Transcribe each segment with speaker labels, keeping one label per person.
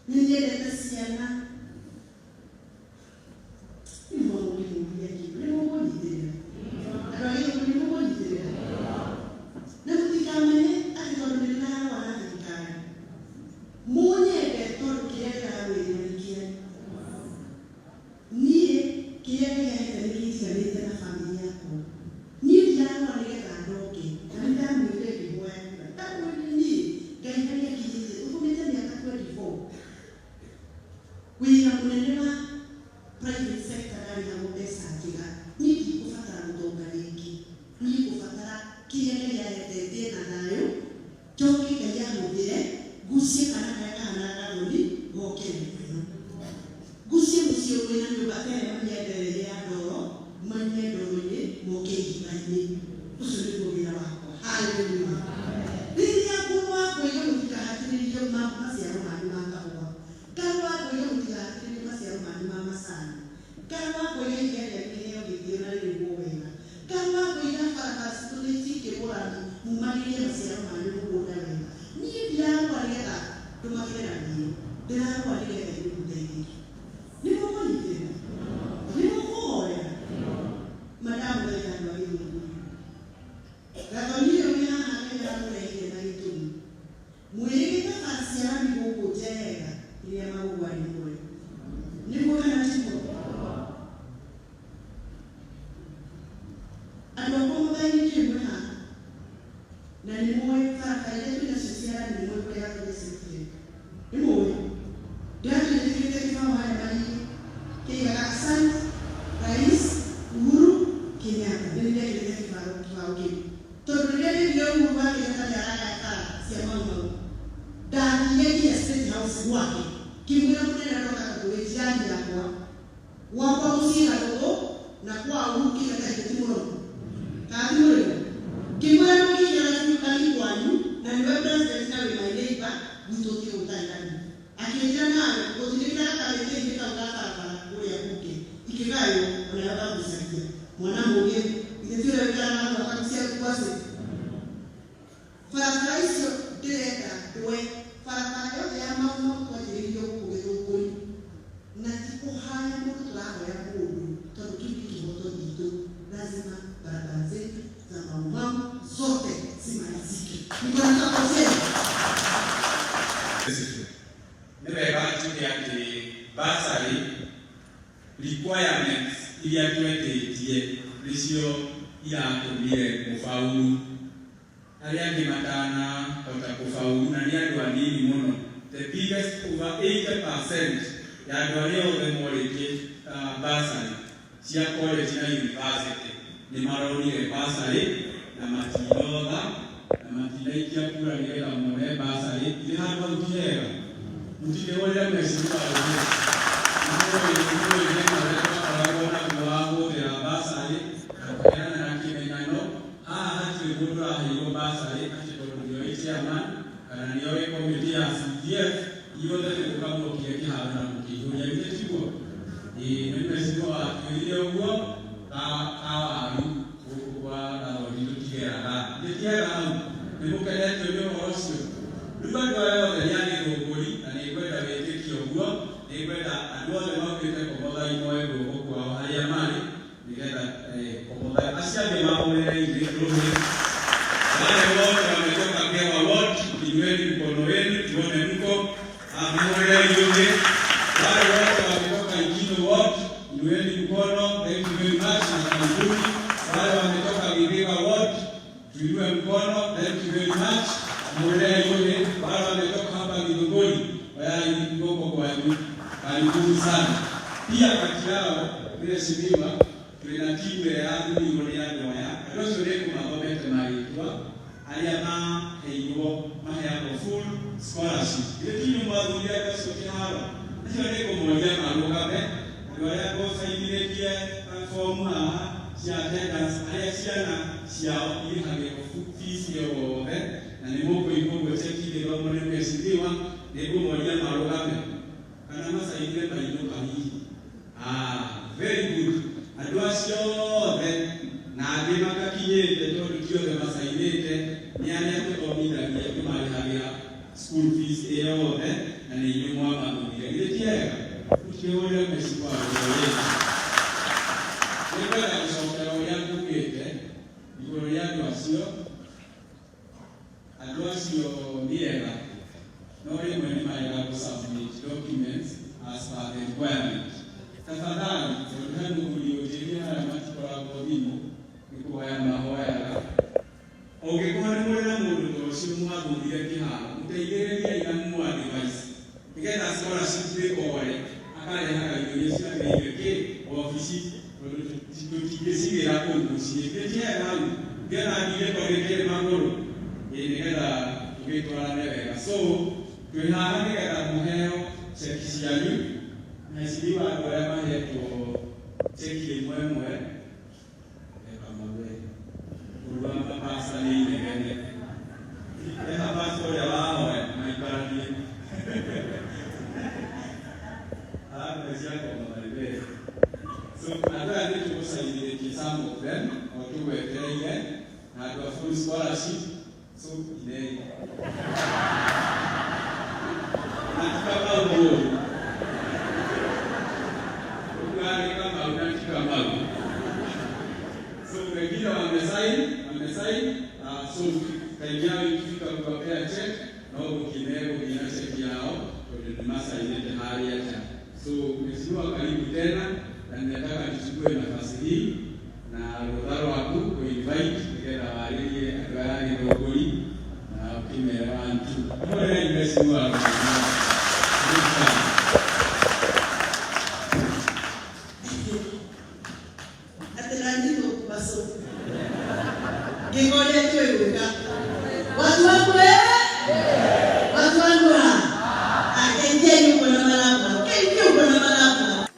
Speaker 1: Nĩ nyendete ciana. Nĩ mũkũnyitĩrĩra. Nĩ mũkũnyitĩrĩra. Andũ a Gĩthũngũ nĩ mũkũnyitĩrĩra. Na mũtikamenye atĩ tondũ nĩ ndĩrarũa na thirikari. Mũnyende tondũ kĩrĩa ndĩramwĩrĩra nĩ kĩanyu. Niĩ kĩrĩa Ngai ahete nĩ kĩnjiganĩte na bamĩrĩ yakwa. Niĩ ndirarũa nĩgetha ndonge, na nĩ ndamwĩrire ngĩhoya kura. Ndamwĩrire niĩ Ngai harĩa anginyĩtie, tũthũmĩte mĩaka 24. Wĩra mũnene wa private sector ndarĩhagwo mbeca njega. Niĩ ndikũbatara gũtonga rĩngĩ. Niĩ ngũbatara kĩrĩa Ngai ahete ngĩe na thayũ, njoke Ngai ahũthĩre, ngucie kana karĩa kahanaga gathoni goke nyũmba ĩno. Ngucie mũciĩ wĩna nyũmba ta ĩrĩa mami andereire ya ndoro, moime ndoro-inĩ moke ihiga-inĩ. Ũcio nĩguo wĩra wakwa. Hallelujah. Rĩrĩa ngũrũa ngoiga mũtikahatĩrĩrio maciaro manyu ma kahũa. Ngarũa ngoiga mũtigahatĩrĩrio maciaro manyu ma macani. Ngarũa ngoiga iria rĩanyu rĩheo gĩtĩo na rĩrĩhwo wega. Ngarũa ngoiga barabara citũ nĩ ciĩkĩrwo rami mumagĩrie maciaro manyu mũgũnda wega. Niĩ ndirarũa nĩgetha ndũmagĩre na mĩĩro. Ndĩrarũa nĩgetha inyuĩ mũteithĩke. Nĩ mũkũnyitĩrĩra? Nĩ mũkũhoera? Ma ndamũthaitha andũ a Gĩthũngũri. Gathoni ũyũ wĩ haha Ngai aramũrehire na gĩtũmi. Mwĩrĩgĩte bara cia rami gũkũ Njerega rĩrĩa Magogo arĩ muoyo. Nĩguo kana tiguo? Andũ a Komothai nĩ njũĩ mwĩ haha na nĩ mũĩ barabara iria twĩ nacio cia rami nĩ mũĩ kũrĩa Gathoni acirutire. Nĩ mũĩ? Ndĩratũire njĩkĩrĩte kĩbaũ harĩa marĩ-inĩ kĩigaga Asante Rais Uhuru Kenyatta. Nĩ niĩ ndekĩrĩte kĩbaũ kĩu. Tondũ rĩrĩa ndaiguire Uhuru wa Kenyatta nĩ aragaya bara cia Mau Mau, ndathire nginya State House gwake ngĩmwĩra mũnene ndoka tondũ wĩ jirani yakwa. Gwakwa mũciĩ Gatũtũ na kwa Uhuru Kenyatta githĩ ti mũromo? Kana ti mũrĩmo? Ngĩmwĩra ndũngĩiga rami kwanyu na nĩwe president na wĩ my neighbor, gwitũ ũtige gũtarĩ rami. Akĩnjĩra nawe gũtindĩkĩra gakamĩtĩ-inĩ kau ga barabara kũrĩa mbunge ikĩgaywo onayo ngagucagia. Mwana mũgĩ, githĩ ti ũrĩa ũikaraga hau akagucia ngwacĩ? Barabara icio ndĩrenda ndwe, barabara yothe ya Mau Mau twanjĩrĩirio gũkũ Gĩthũngũri. Na ti kũhaya mũndũ tũrahoya mũndũ tondũ kĩu nĩ kĩhoto gitũ, lazima barabara zetu za Mau Mau zote zimalizike. Niko na support yenu?
Speaker 2: Nĩ wega njuge atĩ bursary requirements iria twetĩtie nĩcio iratũmire mũfaulu. Arĩa angĩ matanahota kũfaulu na nĩ andũ anini mũno. The biggest, over 80% ya andũ arĩa othe morĩtie bursary cia college na university nĩ maronire bursary na matinotha na matinaikia kura nĩgetha mone bursary. Githĩ handũ hau ti hega? Mũtingĩhũrĩra mheshimiwa rũhĩ. Nĩ mũĩ thĩna ũrĩa twakoragwo naguo wa gũthĩra bursary na kũheana na kĩmenyano. Haha hatirĩ mũndũ ũraheirwo bursary atĩ tondũ nĩoĩ chairman kana nĩoĩ committee ya CDF, inyuothe nĩ gũka mwokire kĩharo na mũkĩihũria, githĩ tiguo? Ĩĩ, nĩ mheshimiwa watwĩrire ũguo ka kawaru gũkũ kwa Gathoni tũtigeraga. Githĩ ti hega hau? Nĩ mũkenetio nĩ ũhoro ũcio? Rĩu andũ aya othe nĩ a Gĩthũngũri na nĩ ngwenda wĩtĩkie ũguo, nĩ ngwenda andũ othe maumĩte Komothai moe guoko kwao harĩa marĩ nĩgetha Komothai acio angĩ mahũrĩre ithuĩ rũhĩ. Wale wote wametoka Kewa Ward, inueni mkono wenu tuone mko. Mahũrĩre rũhĩ. Wale wote wametoka Ikino Ward, inueni mkono. Thank you very much na karibuni. Wale wametoka Githika Ward, tuinue mkono. Thank you very much. Mahũrĩre rũhĩ. Wale wametoka hapa Githunguri, oyai guoko kwanyu. Karibuni sana. Pia kati yao mheshimiwa, twĩna timu ĩrĩa yathurirwo nĩ andũ aya. Andũ acio nĩ ngũmathomete marĩtwa arĩa maheirwo maheagwo full scholarship. Githĩ ti inyuĩ mwathurire andũ acio kĩharo? Acio nĩ ngũmoria marũgame, andũ arĩa ngũcainithĩtie fomu haha cia attendance, arĩa ciana ciao irĩhagĩrwo fees yothe, na nĩ mũkũigua ũguo cheki igĩthomwo nĩ mheshimiwa, nĩ ngũmoria marũgame kana macainire mainũka hihi. Ah, very good. Andũ acio othe na angĩ matakinyĩte tondũ ti othe macainĩte nĩ arĩa tũthomithagia tũmarĩhagĩra school fees. ĩyothe na nĩ inyuĩ mwamathurire. Githĩ ti ega? Mũtikĩhũrĩre mheshimiwa Ruto rĩngĩ. Nĩngwenda gũcokera ũrĩa ngugĩte igũrũ rĩa andũ acio. Andũ acio nĩ ega, no rĩmwe nĩ marega gũ submit documents as per the requirement. Tafadhali, tondũ he mũthuri ũnjĩrire harĩa matikoragwo thimũ, nĩ kũhoya mahoyaga. Ũngĩkorwo nĩ mũrĩ na mũndũ ta ũcio mwathurire kĩharo, mũteithĩrĩriei na mũmũ advice nĩgetha scholarship ndĩkore, akarehaga indo iria ciagĩrĩire kĩ wabici, tondũ tũtingĩcigĩra kũu mũciĩ. Githĩ ti hega hau? Nĩgetha ndindĩko rĩkĩrĩ magũrũ, ĩĩ nĩgetha tũgĩtwarane wega. So twĩ haha nĩgetha mũheo cheki cianyu, na mheshimiwa andũ arĩa mahetwo cheki ĩmwe ĩmwe, Kamau we, kũrugama pasta nĩ inegene. Eha pasta ũrĩa wahoya maikaranie. Arakwĩcia ngoma my way. So andũ aya nĩ tũgũcainĩrĩtie some of them o tũgwetereire na andũ a full scholarship, so inei. Na ti Kamau mũũru. Ũguo nĩ Kamau na ti Kamau. So wengine wamesign, wamesign. So time yao ikifika kuwapea check, no gũkine gũthiĩ na check yao tondũ nĩ masainĩte harĩa nja. So mheshimiwa, karibu tena, na ninataka nichukue nafasi hii na rũtha rwaku kuinvite nĩgetha warĩrie andũ aya a Gĩthũngũri na ũkĩmere one two. Hũrĩrai mheshimiwa. Karibu sana.
Speaker 1: Atĩ ndanyitwo kubaco ngĩka ũrĩa njũĩ gwĩka. Watu wangu, watu wangu, ha geithiai ũguo na marabara, geithie ũguo na marabara.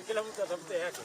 Speaker 3: Kila mtu atafute yake.